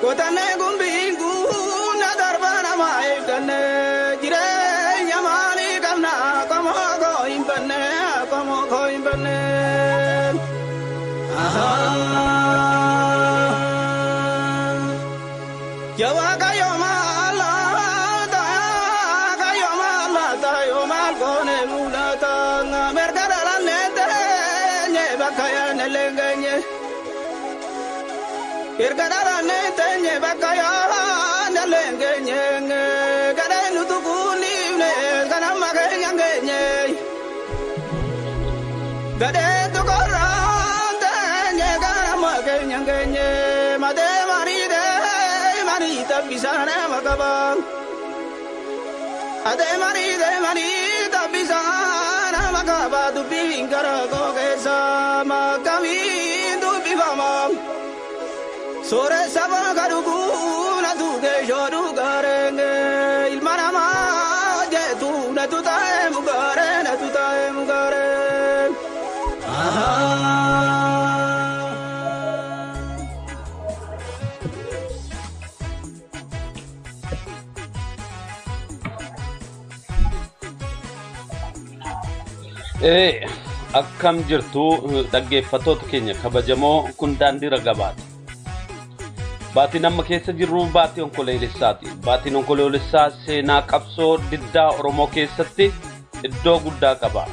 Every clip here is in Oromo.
Kotane gumbingu na darbana maegane jireenya maali qabna qomoo koo hin banne qomoo koo hin banne. Yaa Waaqayyo maal laata yoo maal goone mul'ata merga dhalanne teenye bakka yaadne leengenye. Erga dhalanne teenye bakka yaadne leengenye gadhee nuti kunnifne kan amma keenya geenye. Gadhee tukorraan teenye kan amma keenya geenye madee mariidee marii tabbisaan nama qaba. Adee mariidee marii tabbisaan nama qaba dubbiin gara koo keessa makkamiin dubbifama. Sooressa bakka dhuguu na tuqee shooduu gaarenge ilma namaa hojjetu na tutaa'ee mugaaree na tutaa'ee mugaaree. Akkam jirtu dhaggeeffattoota keenya kabajamoo kun daandii ragabaati. Baatiin amma keessa jirru baatii onkoloolessaati. Baatiin onkoloolessaa seenaa qabsoo diddaa Oromoo keessatti iddoo guddaa qaba.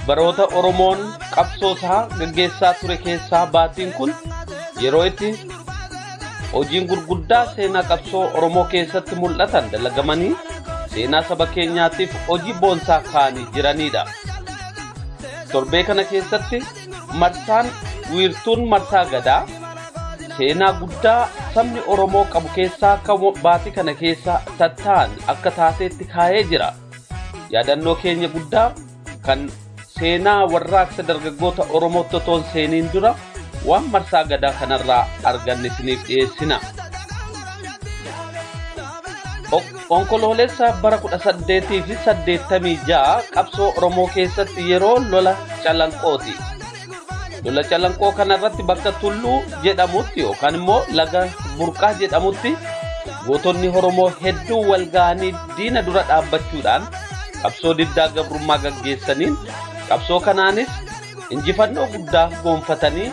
Baroota Oromoon qabsoo isaa gaggeessaa ture keessaa baatiin kun yeroo itti hojiin gurguddaa seenaa qabsoo Oromoo keessatti mul'atan dalagamanii seenaa saba keenyaatiif hojii boonsaa kaa'anii jiranidha. Torbee kana keessatti marsaan wiirtuun marsaa gadaa seenaa guddaa sabni Oromoo qabu keessaa kan baatii kana keessa tatta'an akka taateetti kaa'ee jira. Yaadannoo keenya guddaa kan seenaa warraaqsa dargaggoota Oromootti otoo hin seeniin dura waan marsaa gadaa kanarraa arganne isiniif dhiyeessina. Onkoloolessa bara 1886 qabsoo Oromoo keessatti yeroo lola calanqooti. Lola calanqoo kanarratti bakka Tulluu jedhamutti yookaan immoo laga Burqaa jedhamutti gootonni Oromoo hedduu wal ga'anii diina dura dhaabbachuudhaan qabsoo diddaa gabrummaa gaggeessaniin qabsoo kanaanis injifannoo guddaa goonfatanii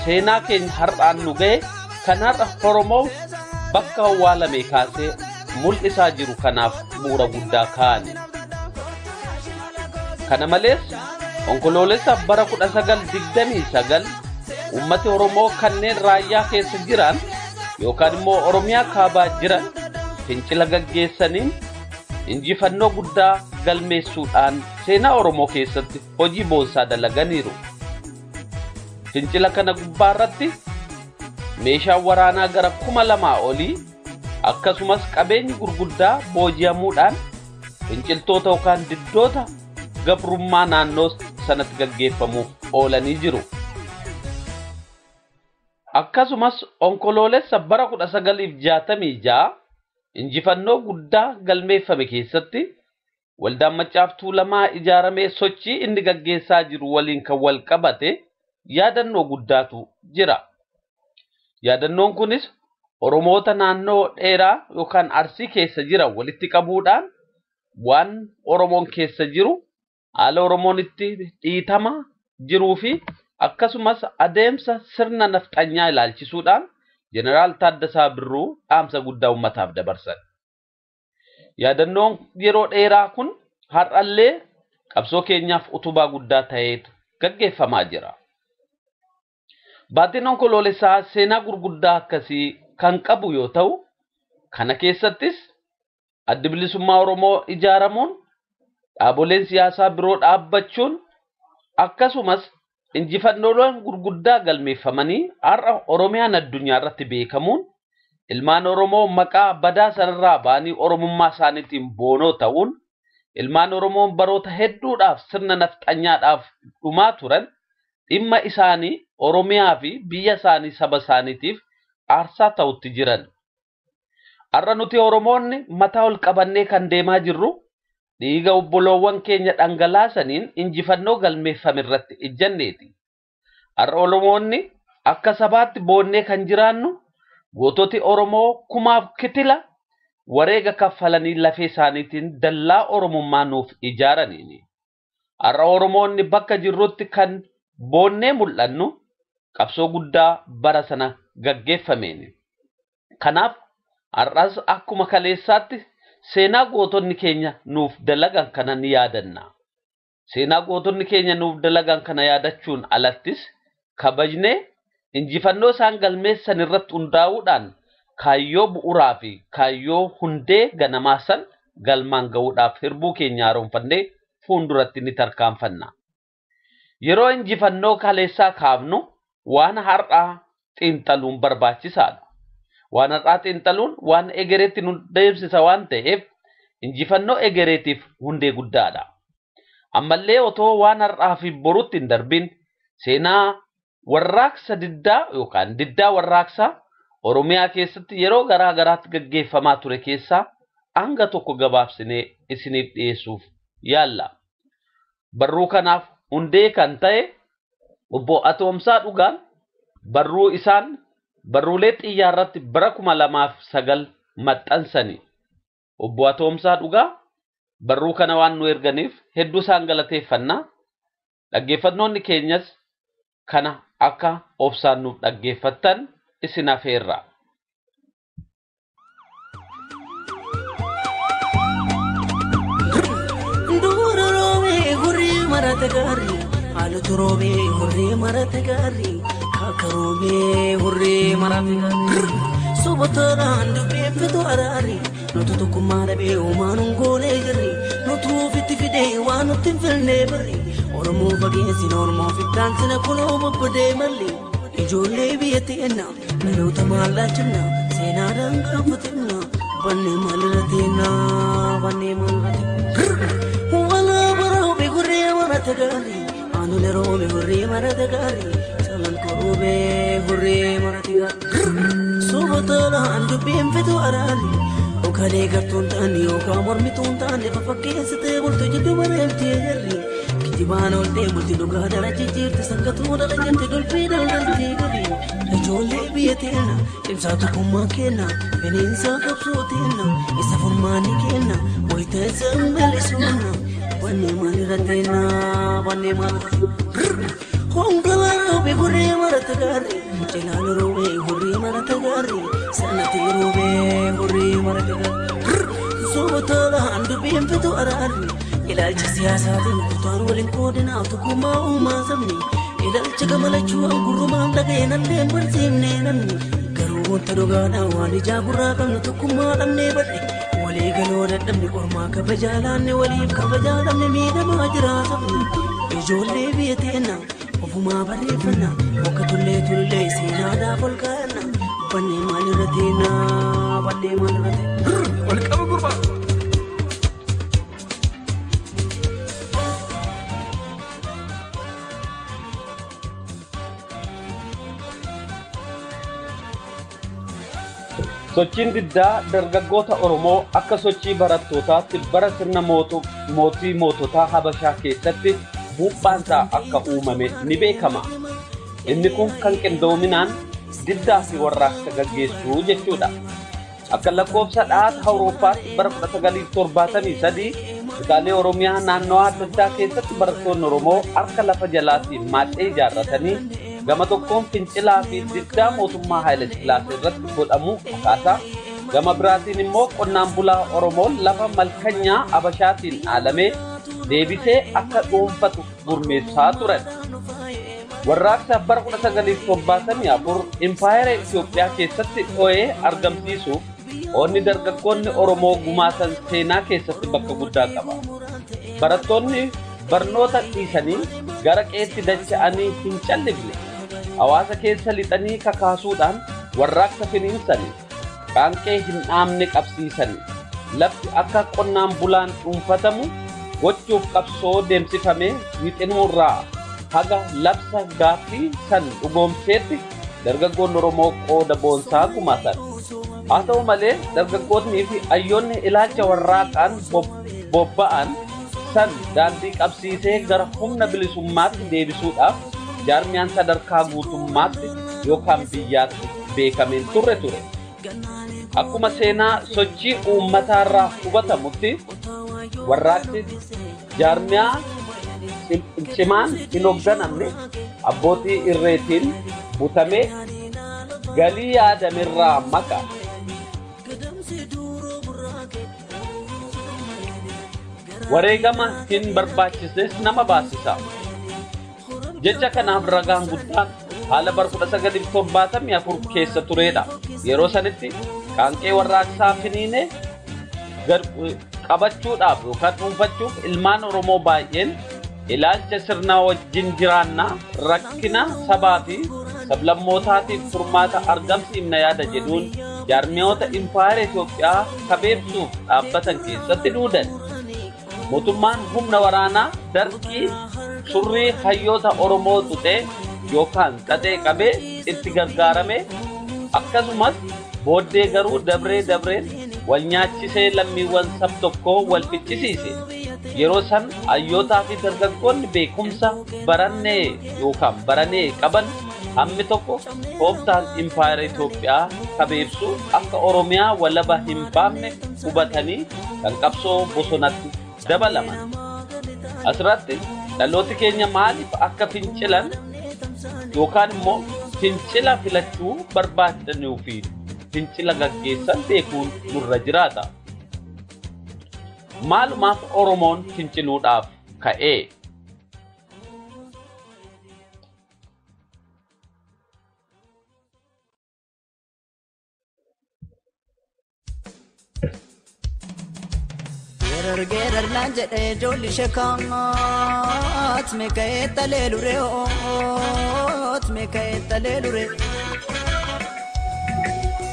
seenaa keenya har'aan nu ga'e kan har'a Oromoo bakka awwaalame kaasee mul'isaa jiru kanaaf bu'uura guddaa kaa'ani. Kana malees onkoloolessa bara 1929 uummati Oromoo kanneen raayyaa keessa jiran yookaan immoo Oromiyaa kaabaa jiran fincila gaggeessaniin injifannoo guddaa galmeessuudhaan seenaa Oromoo keessatti hojii boonsaa dalaganiiru. Fincila kana gubbaarratti meeshaan waraanaa gara 2000 olii akkasumas qabeenyi gurguddaa booji'amuudhaan finciltoota yookaan diddoota gabrummaa naannoo sanatti gaggeeffamuuf oolanii jiru. Akkasumas onkoloolessa bara 1966 injifannoo guddaa galmeeffame keessatti waldaan Maccaaf Tuulamaa ijaaramee sochii inni gaggeessaa jiru waliin kan wal qabate yaadannoo guddaatu jira. Yaadannoon kunis Oromoota naannoo dheeraa yookaan Arsii keessa jiran walitti qabuudhaan waan Oromoon keessa jiru haala Oromoon itti dhiitama jiruu fi akkasumas adeemsa sirna nafxanyaa ilaalchisuudhaan Jeneraal Taaddasaa Birruu dhaamsa guddaa uummataaf dabarsan. Yaadannoon yeroo dheeraa kun Har'allee qabsoo keenyaaf utubaa guddaa ta'eetu gaggeeffamaa jira. Baatiin onkoloolessaa seenaa gurguddaa akkasii kan qabu yoo ta'u, kana keessattis addi bilisummaa Oromoo ijaaramuun, dhaaboleen siyaasaa biroo dhaabbachuun, akkasumas injifannoowwan gurguddaa galmeeffamanii har'a Oromiyaan addunyaa irratti beekamuun ilmaan Oromoo maqaa badaa sanarraa ba'anii Oromummaa isaaniitiin boonoo ta'uun ilmaan Oromoo baroota hedduudhaaf sirna nafxanyaadhaaf dhumaa turan dhimma isaanii Oromiyaa fi biyya isaanii saba isaaniitiif aarsaa ta'utti jiran. Har'a nuti Oromoonni mataa ol qabannee kan deemaa jirru dhiiga obboloowwan keenya dhangalaasaniin injifannoo galmeeffame irratti ejjanneeti. Har'a Oromoonni akka sabaatti boonnee kan jiraannu goototi Oromoo kumaaf kitila wareega kaffalanii lafee isaaniitiin dallaa Oromummaa nuuf ijaaraniini. Har'a Oromoonni bakka jirrutti kan boonnee mul'annu qabsoo guddaa bara sana gaggeeffameeni. Kanaaf har'as akkuma kaleessaatti seenaa gootonni keenya nuuf dalagan kana ni yaadanna. Seenaa gootonni keenya nuuf dalagan kana yaadachuun alattis kabajnee injifannoo isaan galmeessan irratti hundaa'uudhaan kaayyoo bu'uuraa fi kaayyoo hundee ganamaa san galmaan ga'uudhaaf hirbuu keenya haaromfannee fuulduratti ni tarkaanfanna. Yeroo injifannoo kaleessaa kaafnu waan har'aa xiinxaluun barbaachisaadha. Waan har'aa xiinxaluun waan egereetti nu deemsisa waan ta'eef injifannoo egereetiif hundee guddaadha. Ammallee otoo waan har'aa fi borutti hin darbin seenaa warraaqsa diddaa yookaan diddaa warraaqsaa Oromiyaa keessatti yeroo garaa garaatti gaggeeffamaa ture keessaa hanga tokko gabaabsinee isiniif dhiyeessuuf yaalla. Barruu kanaaf hundee kan ta'e obbo Atoomsaa Dhugaan barruu isaan barruulee xiyyaarratti bara 2009 maxxansani. Obbo Atoomsaa Dhugaa barruu kana waan nu erganiif hedduu isaan galateeffanna. Dhaggeeffattoonni keenyas kana akka obsaan nuuf dhaggeeffattan isin afeerra. Dura roobee hurrii marate gaarii, haalatu roobee hurrii marate gaarii, kaaka roobee hurrii marate gaarii. Sobotoodhaan dubbeeffitu araari, nutu tokkummaa dhabee uumaan goonee jirri, nutu ofitti fidee waan nutti hin filnee birri. Oromoo fageessina Oromoo fittaansina kunoo bobbodee malli. Ijoollee biyya teenna dhaloota maallaacinna seenaadhaan gaafatinna bannee maalirra teenna bannee maalirra teenna. Walaa baroobe gurree marate gaarii aanulee roobe hurrii marate gaarii salan koroobee hurrii marate gaarii. Sobotoodhaan dubbiin fitu araari Okalee gartuun taane yookaan mormituun taane fafakkeessitee bultu jiddu bareeltee jirri. Kijibaan ooltee bulti dhugaa dhala jijjiirti sangatuu dhala jirti dulfii daldaltee gadi. Ijoollee biyya teenna cimsaa tokkummaa kenna bineensa qabsoo teenna isa furmaanni kenna wayita isa bilisuuna bannee maalirra teenna bannee maalirra. Hongalaa roobee hurrii marate gaarii cilaala roobee hurrii marate gaarii sannatee roobee hurrii marate gaarii. Sobotoodhaan dubbiin fitu araarri. Ilaalcha siyaasaatiin kutaan waliin qoodinaa tokkummaa uumaa sabni. Ilaalcha gamalachuu gurrumaan dhaga'een allee barsiifnee namni. Garuu wanta dhugaadhaan waan ijaa gurraa qabnu tokkummaa dhabnee badhe. Walii galoo dadhabne qormaa kabajaa laanne waliif kabajaa dhabne miidhamaa jira sabni. Ijoollee biyya teenna ofumaa barreeffanna bakka tullee tullee seenaadhaaf ol kaa'anna. Bannee maalirra teenna bannee maalirra teenna. Ol qaba gurbaa. Sochiin diddaa dargaggoota Oromoo akka sochii barattootaatti bara sirna mootii moototaa Habashaa keessatti buuphaansaa akka uumame ni beekama. Inni kun kan qindoominaan diddaa fi warraaqsa gaggeessuu jechuudha. Akka lakkoofsa dhahata Awurooppaatti bara 1973 kutaalee Oromiyaa naannawaa adda addaa keessatti barattoonni Oromoo harka lafa jalaatiin maadhee ijaarratanii gama tokkoon fincilaa fi diddaa mootummaa Haayile Sillaasee irratti godhamu akkaataa gama biraatiin immoo qonnaan bulaa Oromoon lafa malkanyaa Habashaatiin dhaalamee deebisee akka dhuunfatu gurmeessaa turan. Warraaqsa bara 1974 impaayera Itoophiyaa keessatti dho'ee argamsiisuuf onni dargaggoonni Oromoo gumaatan seenaa keessatti bakka guddaa qaba. Barattoonni barnoota dhiisanii gara qeetti dacha'anii hin callifne. Hawaasa keessa lixanii kakaasuudhaan warraaqsa finiinsanii qaanqee hin dhaamne qabsiisanii lafti akka qonnaan bulaan dhuunfatamu gochuuf qabsoo deemsifame wixinuurraa haga labsa gaaffii san dhugoomseetti dargaggoonni Oromoo qooda boonsaa gumaatan. Haa ta'u malee dargaggoonnii fi hayyoonni ilaalcha warraaqaan bobba'an san daandii qabsiisee gara humna bilisummaatti deebisuudhaaf jaarmiyaan sadarkaa guutummaatti yookaan biyyaatti beekameen turre ture. Akkuma seenaa sochii uummataarraa hubatamutti warraaqsi jaarmiyaa cimaan hin hoogganamne abbootii irreetiin butamee galii yaadamerraa maka. Wareegama hin barbaachisnes nama baasisa. Jecha kanaaf ragaan guddaan haala bara 1974 keessa turedha. Yeroo sanitti qaanqee warraaqsaa finiinee qabachuudhaaf yookaan dhuunfachuuf ilmaan Oromoo baay'een ilaalcha sirnaa wajjin jiraannaa rakkina sabaa fi sablammootaatiif furmaata argamsiifna yaada jedhuun jaarmiyoota impaayera Itoophiyaa kabeebsuuf dhaabbatan keessatti duudan. Mootummaan humna waraanaa darqii surrii hayyoota Oromoo tuxee yookaan xaxee qabee itti gargaarame akkasumas booddee garuu dabree dabreen wal nyaachisee lammiiwwan sab tokkoo wal ficcisiise. Yeroo san hayyootaa fi dargaggoonni beekumsa barannee yookaan baranee qaban hammi tokko tooftaan impaayera Itoophiyaa kabeebsu akka Oromiyaa walaba hin baafne hubatanii kan qabsoo bosonatti dabalaman. Asirratti dhalooti keenya maaliif akka fincilan yookaan immoo fincila filachuu barbaadanii fi fincila gaggeessan beekuun nurra jiraata. Maalumaaf Oromoon finciluudhaaf ka'ee? Geerar geerar naan jedhee ijoolli sheekaat meeka'ee talee luree oot meeka'ee talee luree.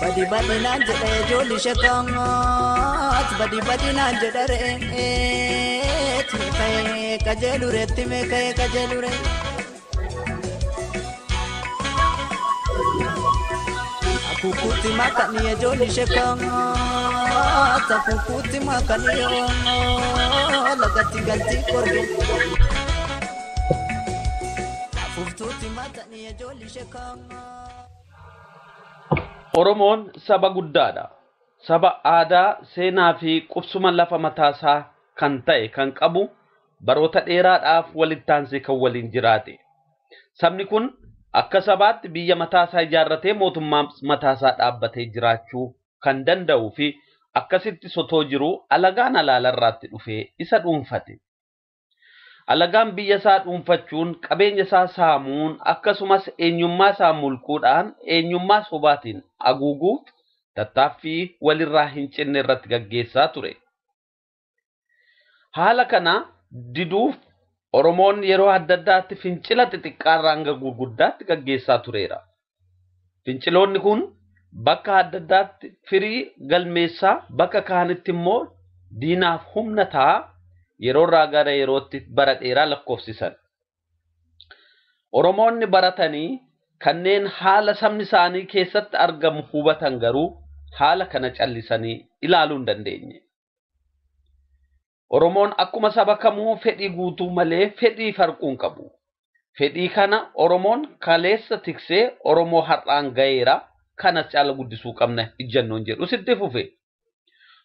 Badi badi naan jedhee ijoolli sheekaat badi badi naan jedha re'eet meeka'ee qajeelureetti meeka'ee qajeeluree. Akukutti makanii ijoolli sheekaat akukutti makanii lagatti galti korge. Afuuftuutti makanii ijoolli sheekaat. Oromoon saba guddaadha. Saba aadaa, seenaa fi qubsuma lafa mataasaa kan ta'e kan qabu baroota dheeraadhaaf walitti aansee kan waliin jiraate. Sabni kun akka sabaatti biyya mataasaa ijaarratee mootummaa mataasaa dhaabbatee jiraachuu kan danda'uu fi akkasitti sotoo jiru alagaan alaalarraatti dhufee isa dhuunfate. Alagaan biyya isaa dhuunfachuun qabeenya isaa saamuun akkasumas eenyummaa isaa mulquudhaan eenyummaa sobaatiin haguuguuf tattaaffii walirraa hin cinne irratti gaggeessaa ture. Haala kana diduuf Oromoon yeroo adda addaatti fincila xixiqqaarraa hanga gurguddaatti gaggeessaa tureera. Finciloonni kun bakka adda addaatti firii galmeessaa bakka kaanitti immoo diinaaf humna ta'a yeroo irraa gara yerootti bara dheeraa lakkoofsisan. Oromoonni baratanii kanneen haala sabni isaanii keessatti argamu hubatan garuu haala kana callisanii ilaaluu hin dandeenye. Oromoon akkuma saba kamuu fedhii guutuu malee fedhii farquu hin qabu. Fedhii kana Oromoon kaleessa tiksee Oromoo har'aan gaheera kanas caala guddisuu qabna ijjannoon jedhu sitti fufe.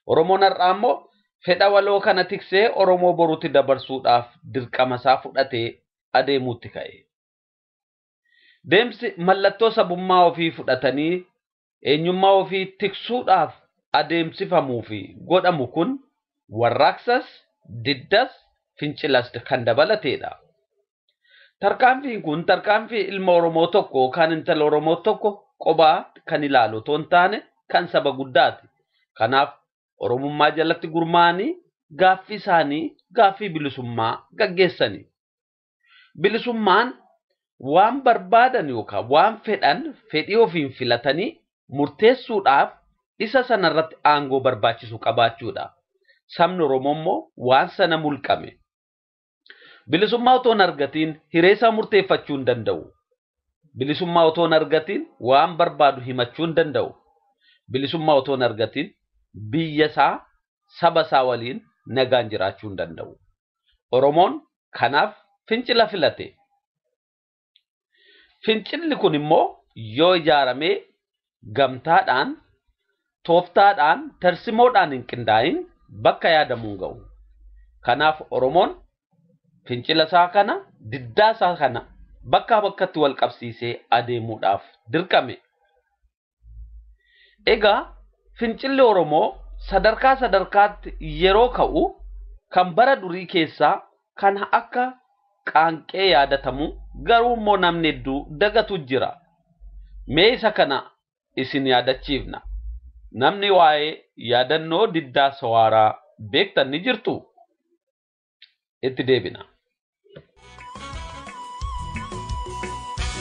Oromoon har'aa immoo fedha waloo kana tiksee Oromoo boruutti dabarsuudhaaf dirqama isaa fudhatee adeemuutti ka'e. Deemsi mallattoo sabummaa ofii fudhatanii eenyummaa ofii tiksuudhaaf adeemsifamuu fi godhamu kun warraaqsas, diddas, fincilas kan dabalateedha. Tarkaanfiin kun tarkaanfii ilma Oromoo tokko yookaan intala Oromoo tokko qophaa kan ilaalu otoo hin taane kan saba guddaati. Kanaaf Oromummaa jalatti gurmaa'anii gaaffii isaanii gaaffii bilisummaa gaggeessani. Bilisummaan waan barbaadan yookaan waan fedhan fedhii ofiin filatanii murteessuudhaaf isa sanarratti aangoo barbaachisu qabaachuudha. Sabni Oromoo immoo waan sana mulqame. Bilisummaa otoo hin argatiin hiree isaa murteeffachuu hin danda'u. Bilisummaa otoo hin argatiin waan barbaadu himachuu hin danda'u. Bilisummaa otoo hin argatiin biyya isaa saba isaa waliin nagaan jiraachuu hin danda'u. Oromoon kanaaf fincila filate. Fincilli kun immoo yoo ijaaramee gamtaadhaan, tooftaadhaan, tarsimoodhaan hin qindaa'in bakka yaadamu hin ga'u. Kanaaf Oromoon fincila isaa kana, diddaa isaa kana bakkaa bakkatti wal qabsiisee adeemuudhaaf dirqame. Egaa fincilli Oromoo sadarkaa sadarkaatti yeroo ka'u kan bara durii keessaa kan akka qaanqee yaadatamu garuu immoo namni hedduu dagatu jira. Mee isa kana isin yaadachiifna. Namni waa'ee yaadannoo diddaa sawaaraa beektan ni jirtu? Itti deebina.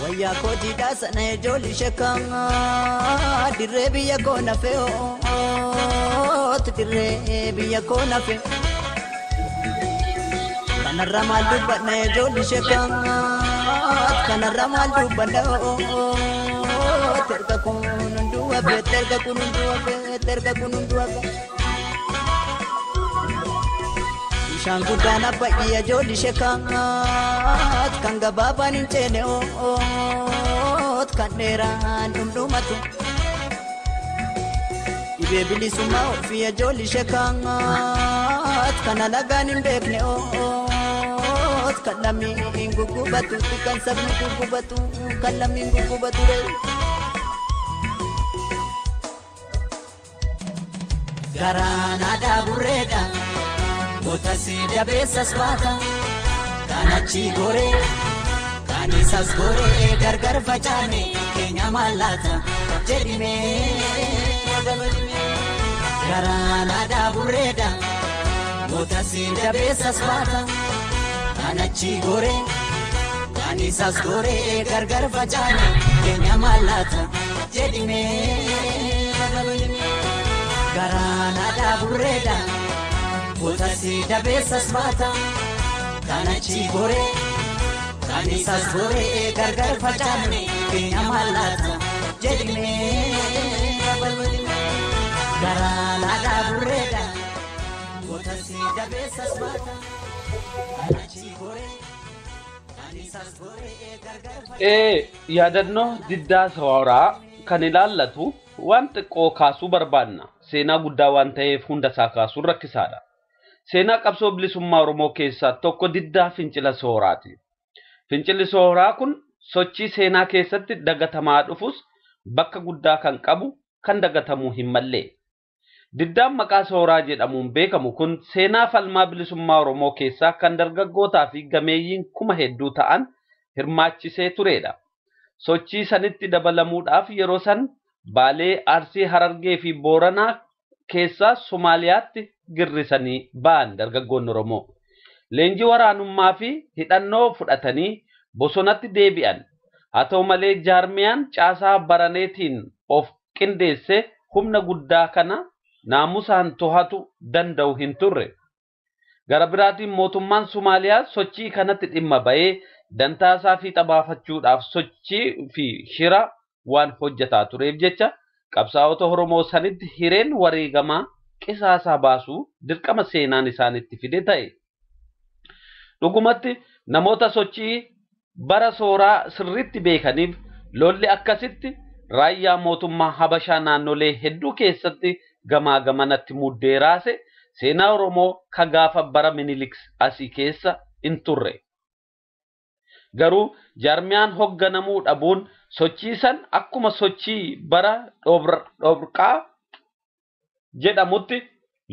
Wayyaa kootiidhaa sana ijoolli shakkaa dirree biyya koo nafee oot dirree biyya koo nafee. Kanarra maal dubbadna ijoolli shakkaa kanarra maal dubbadna oot erga kun hunduu hafee erga kun hunduu hafee erga kun hunduu hafee. Bishaan guddaan abbayyee ijoolli shakkaat kan gabaabaan hin ceene oot kan dheeraan dhumdhumatu. Dhibee bilisummaa ofii ijoolli shakkaat kan alagaan hin beekne oot kan lammiin guggubatu kan sabni guggubatu kan lammiin guggubatu. Garaan aadaa burreedha. Gootasi dabeessas baata kan achi goree kan isas goree gargar facaane keenya mallaata jedhimee garaan aadaa burreedha. Gootasi dabeessas baata kan achi goree kan isas goree gargar facaane keenya mallaata jedhimee garaan aadaa burreedha. Gootasi dabeessas baata kan achi goree kan isas goree gargar facaane keenya mallaata jedhimee garaan aadaa burreedha. Gootasi dabeessas baata kan achi goree kan isas goree gargar facaane. Yaadannoo diddaa sawaaraa kan ilaallatu waan xiqqoo kaasuu barbaanna. Seenaa guddaa waan ta'eef hunda isaa kaasuun rakkisaadha. Seenaa qabsoo bilisummaa Oromoo keessaa tokko diddaa fincila sooraati. Fincilli sooraa kun sochii seenaa keessatti dagatamaa dhufus bakka guddaa kan qabu kan dagatamuu hin malle. Diddaan maqaa sooraa jedhamuun beekamu kun seenaa falmaa bilisummaa Oromoo keessaa kan dargaggootaa fi gameeyyiin kuma hedduu ta'an hirmaachisee turedha. Sochii sanitti dabalamuudhaaf yeroo san Baalee, Arsii, Harargee fi Booranaa keessaa Somaaliyaatti girrisanii ba'an dargaggoonni Oromoo. Leenjii waraanummaa fi hidhannoo fudhatanii bosonatti deebi'an. Haa ta'u malee jaarmiyaan caasaa baraneetiin of qindeesse humna guddaa kana naamusaan to'atu danda'u hin turre. Gara biraatiin mootummaan Somaaliyaa sochii kanatti dhimma ba'ee dantaasaa fi xabaafachuudhaaf sochii fi shira waan hojjetaa tureef jecha qabsaa'ota Oromoo sanitti hireen wareegamaa qisaasaa baasuu dirqama seenaan isaanitti fide ta'e. Dhugumatti namoota sochii bara sooraa sirriitti beekaniif lolli akkasitti raayyaa mootummaa Habashaa naannolee hedduu keessatti gamaa gamanatti muddee raase seenaa Oromoo ka gaafa bara Minilik asii keessa hin turre. Garuu jaarmiyaan hoogganamuu dhabuun sochii san akkuma sochii bara dhobrqaa jedhamutti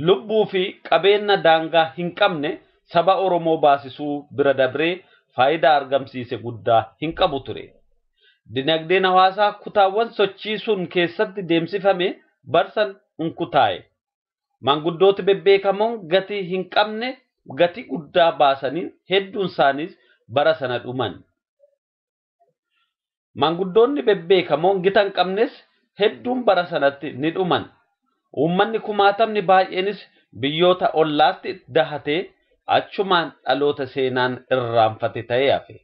lubbuu fi qabeenya daangaa hin qabne saba Oromoo baasisuu bira dabree faayidaa argamsiise guddaa hin qabu ture. Dinagdeen hawaasaa kutaawwan sochii sun keessatti deemsifame barsan hunkutaa'e. Maanguddooti bebbeekamoon gatii hin qabne gatii guddaa baasaniin hedduun isaaniis bara sana dhuman. Maanguddoonni bebbeekamoon gita hin qabnes hedduun bara sanatti ni dhuman. Uummanni kumaatamni baay'eenis biyyoota ollaatti dahatee achumaan dhaloota seenaan irraanfate ta'ee hafe.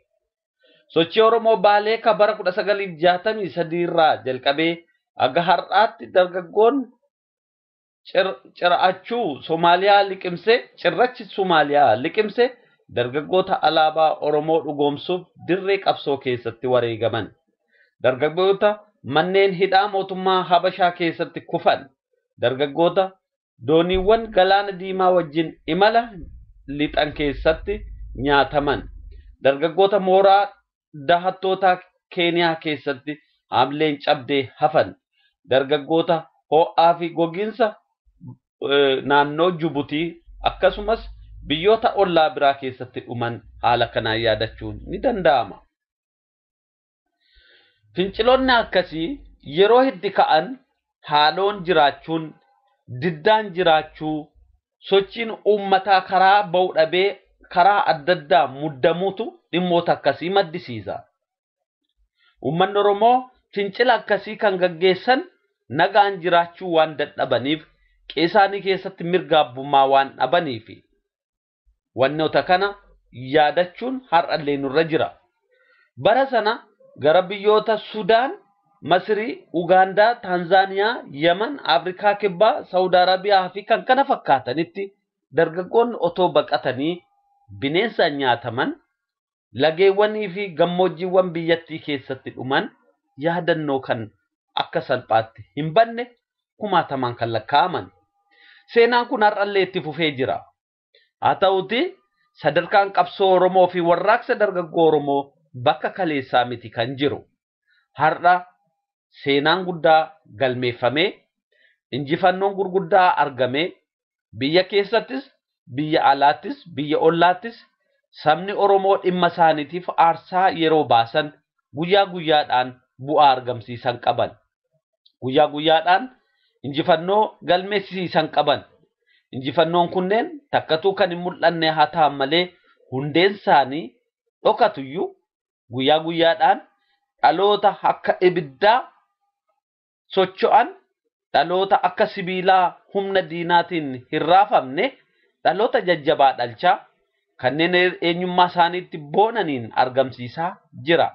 Sochii Oromoo Baalee ka bara 1963 irraa jalqabee haga har'aatti dargaggoon cirachuu Somaaliyaa liqimse cirrachi Somaaliyaa liqimse dargaggoota alaabaa Oromoo dhugoomsuuf dirree qabsoo keessatti wareegaman. Dargaggoota manneen hidhaa mootummaa Habashaa keessatti kufan. Dargaggoota dooniiwwan galaana diimaa wajjin imala lixan keessatti nyaataman. Dargaggoota mooraa dahattoota Keeniyaa keessatti haamleen cabdee hafan. Dargaggoota ho'aa fi gogiinsa naannoo Jibuutii akkasumas biyyoota ollaa biraa keessatti dhuman haala kanaan yaadachuun ni danda'ama. Finciloonni akkasii yeroo itti ka'an haaloon jiraachuun, diddaan jiraachuu, sochiin uummataa karaa ba'u dhabee karaa adda addaa muddamuutu dhimmoota akkasii maddisiisa. Uummanni Oromoo fincila akkasii kan gaggeessan nagaan jiraachuu waan dadhabaniif qe'ee keessatti mirga abbummaa waan dhabaniifi. Wannoota kana yaadachuun har'allee nurra jira. Bara sana gara biyyoota Sudaan, Masrii, Ugaandaa, Taanzaaniyaa, Yemen, Afrikaa Kibbaa, Saawud Arabiyaa fi kan kana fakkaatanitti dargaggoonni otoo baqatanii bineensaan nyaataman lageewwanii fi gammoojjiiwwan biyyattii keessatti dhuman yaadannoo kan akka salphaatti hin banne kumaatamaan kan lakkaa'aman. Seenaan kun har'allee itti fufee jira. Haa ta'uti sadarkaan qabsoo Oromoo fi warraaqsa dargaggoo Oromoo bakka kaleessaa miti kan jiru. Har'a seenaan guddaa galmeeffamee injifannoon gurguddaa argamee biyya keessattis biyya alaattis biyya ollaattis sabni Oromoo dhimma isaaniitiif aarsaa yeroo baasan guyyaa guyyaadhaan bu'aa argamsiisan qaban. Guyyaa guyyaadhaan injifannoo galmeessisan qaban. Injifannoon kunneen takkatuu kan hin mul'anne haa ta'an malee hundeen isaanii dhokatuyyuu guyyaa guyyaadhaan dhaloota akka ibiddaa socho'an dhaloota akka sibiilaa humna diinaatiin hin raafamne dhaloota jajjabaa dhalchaa kanneen eenyummaa isaaniitti boonaniin argamsiisaa jira.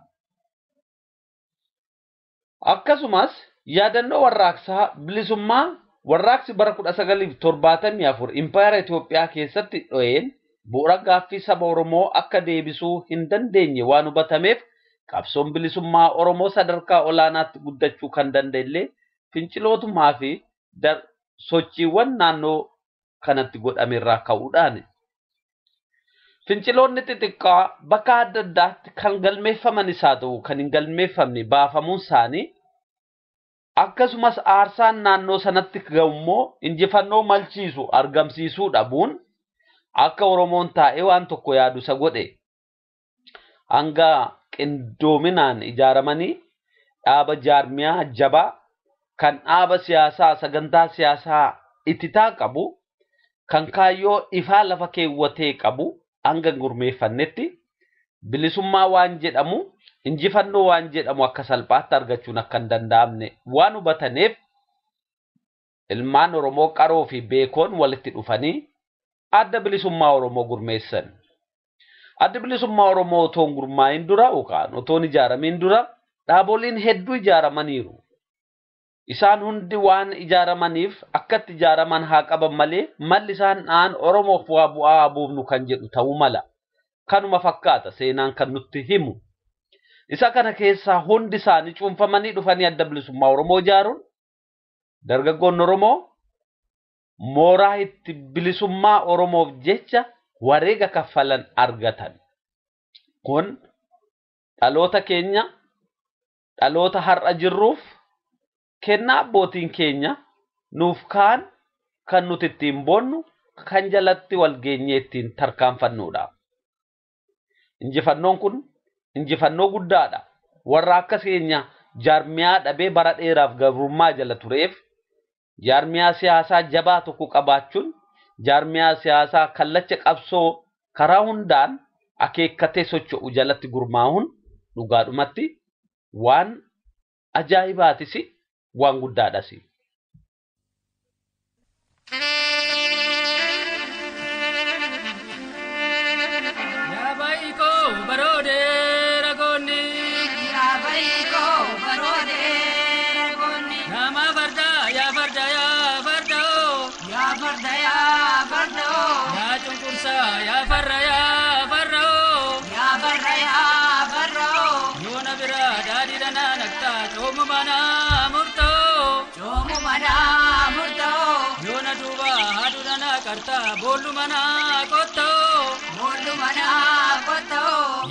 Akkasumas yaadannoo warraaqsaa bilisummaa warraaqsi bara 1974 impaayera Itoophiyaa keessatti dho'een bu'uura gaaffii saba Oromoo akka deebisuu hin dandeenye waan hubatameef qabsoon bilisummaa Oromoo sadarkaa olaanaatti guddachuu kan danda'ellee fincilootumaa fi sochiiwwan naannoo kanatti godhame irraa ka'uudhaan. Finciloonni xixiqqaa bakka adda addaatti kan galmeeffamanis haa ta'u kan hin galmeeffamne baafamuun isaanii akkasumas aarsaan naannoo sanatti ga'ummoo injifannoo malchiisu argamsiisuu dhabuun akka Oromoon taa'ee waan tokko yaadu isa godhe. Hanga qindoominaan ijaaramanii dhaaba jaarmiyaa jabaa kan dhaaba siyaasaa sagantaa siyaasaa ititaa qabu kan kaayyoo ifaa lafa keewwatee qabu hanga gurmeeffannetti bilisummaa waan jedhamu injifannoo waan jedhamu akka salphaatti argachuun akka hin danda'amne waan hubataneef ilmaan Oromoo qaroo fi beekoon walitti dhufanii adda bilisummaa Oromoo gurmeessan. Addi bilisummaa Oromoo otoo hin gurmaa'in dura yookaan otoo hin ijaaramiin dura dhaaboliin hedduu ijaaramaniiru. Isaan hundi waan ijaaramaniif akkatti ijaaraman haa qaban malee malli isaan dha'an Oromoof waa bu'aa buufnu kan jedhu ta'uu mala. Kanuma fakkaata seenaan kan nutti himu. Isa kana keessaa hundi isaanii cuunfamanii dhufanii adda bilisummaa Oromoo ijaaruun dargaggoonni Oromoo mooraa itti bilisummaa Oromoof jecha wareega kaffalan argatan. Kun dhaloota keenya dhaloota har'a jirruuf kennaa abbootiin keenya nuuf kaan kan nuti ittiin boonnu kan jalatti wal geenyee ittiin tarkaanfannuudha. Injifannoon kun injifannoo guddaadha. Warra akka keenya jaarmiyaa dhabee bara dheeraaf gabrummaa jala tureef jaarmiyaa siyaasaa jabaa tokko qabaachuun jaarmiyaa siyaasaa kallacha qabsoo karaa hundaan akeekkatee socho'u jalatti gurmaa'uun dhugaadhumatti waan ajaa'ibaatis waan guddaadhas.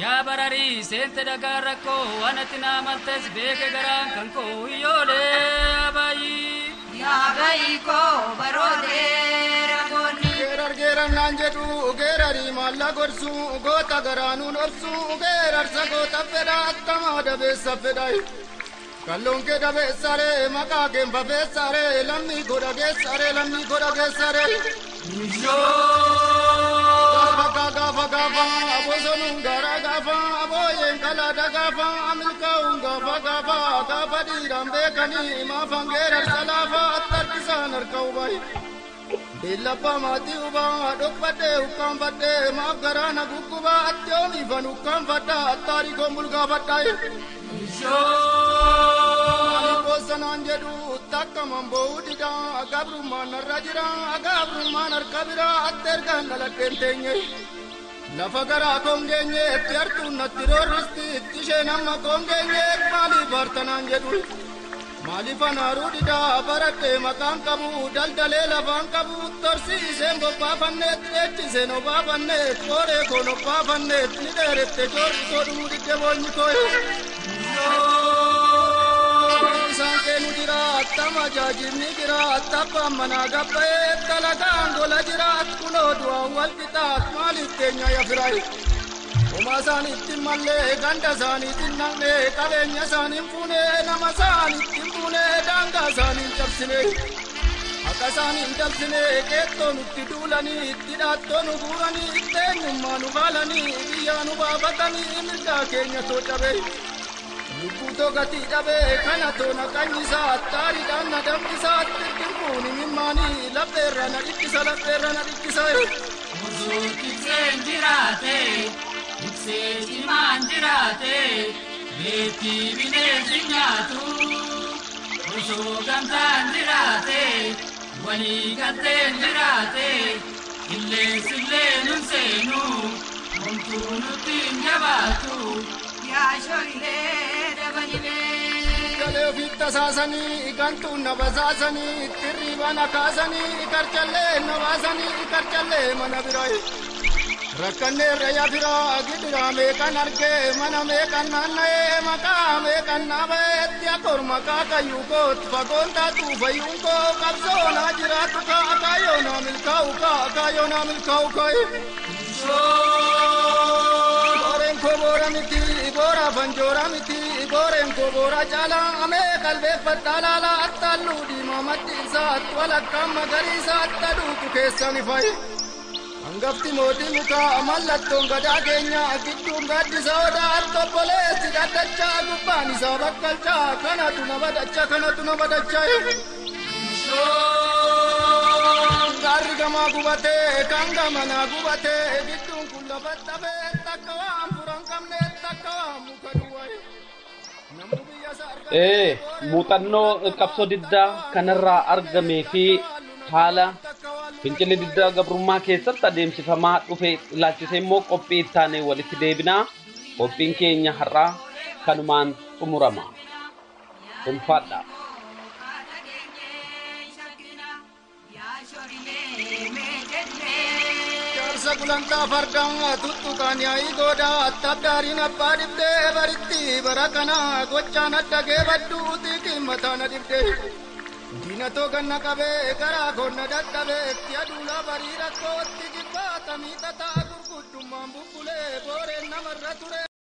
Yaa bararii seente dhagaa rakkoo waan ati naa maltes beeke garaan kan koo iyyoolee abaayii. Yaa baay'ee koo baroodee ragoonni. Geerar geerar naan jedhu geerarii maalla gorsu goota garaanuun obsu geerarsa goota fedha attamaa dabeessa fedha. Kalloon kee dabeessaree maqaa keen fafeessaree lammii godha geessaree lammii godha geessaree. Gaafa gaafa gaafa abosonuun gaara gaafa abooyeen kalaada gaafa amilkaa'uun gaafa gaafa gaafa dhiiraan beekanii maafaan geerarsa laafa attarkisaan harka hubayi. Beellabba maatii hubaa dhokfadhee ukkaanfadhee maaf garaana guggubaa atti oomiifan ukkaanfadhaa attaarii koon bulgaafadhaa. Boosanaan jedhu takka mamboo didaa gabrummaan narra jira gabrummaan harka biraa atti ergaan dhaladheen teenye. Lafa garaa koon geenye itti hartuun natti roorristi itti isheen amma koon geenye maaliif hartanaan jedhu. Maaliif anaaruu didaa baradhee maqaan qabu daldalee lafaan qabu torsiiseen bobbaafanneet dheechiseen obaafanneet qooree koon obbaafanneet ni dheerette joorri koo dhumuu didde boonyi koo. Isaan keenu jira attama jaajibni jira attabbaan manaa gabba'ee dalagaan gola jira kunoo du'aan wal qixaat maaliif keenya yafirayi. Homaa isaaniitti mallee ganda isaaniitti naqnee qabeenya isaaniin fuunee nama isaaniitti fuunee daangaa isaaniin cabsine. Haqa isaaniin cabsine qeettoo nutti duulanii itti dhaattoo nu guuranii itti eenyummaa nu faalanii biyyaa nu baafatanii mirgaa keenya too cabee. Lubbuu too gatii dhabee kana too na qanyisaa taariidhaan na danfisaa tirtirfuun himimmaanii lapheerra na dhikkisa lapheerra na dhikkisa. Osoo tikseen jiraate tiksee cimaan jiraate beektii bineensi nyaatu. Osoo gamtaan jiraate walii galteen jiraate qilleensi illee nun seenu homtuu nutti hin jabaatu. Yaa shorilee dabalilee. Galee ofiif tasaasanii gantuun na basaasanii tirriiba na kaasanii karchallee na baasanii karchallee mana biraa. Rakkanneerra yafiraa gidiraa meeqan argee mana meeqan naanna'ee maqaa meeqan naaba'eetti akoor maqaa kayyuu koot fagoon taatu fayyuun koo qabsoo naa jiraatu kaa akaayoo naa milkaa'u kaa akaayoo naa milkaa'u kaa. Booreen koo boora miti boora fanjoora miti booreen koo boora caalaa amee qalbeeffadhaa laalaa attalluu diimaa maddi isaa walakkaan magariisa attaduutu keessan ifayi. Hangafti mootii mukaa mallattoon gadaa keenya gidduun gaaddisa odaa tobboleessi dhaddachaa gubbaan isaa bakkalchaa kanatu na badachaa kanatu na badachaa. Gaarri gamaa gubatee kan gamanaa gubatee gidduun kun lafa dhabee takka waan furan qabne takka waan muka duwwaa. Muuxannoo qabsoo diddaa kanarraa argamee fi haala fincilli diddaa gabrummaa keessatti adeemsifamaa dhufe ilaalchisee immoo qophii ittaanee walitti deebinaa. Qophiin keenya har'aa kanumaan xumurama. Ulfaadha. Jaarsa gulantaa fardaa tuttuqaan yaa'ii goodaa tabdaariin abbaa dhibdee baritti bara kana gochaan adda geebadduuti qimmataa na dhibdee. Diinatoo ganna qabee garaa goonna dadhabee itti aduulaa barii rakkootti jibbaatamii tataa gurguddummaan bubbulee booreen namarra ture.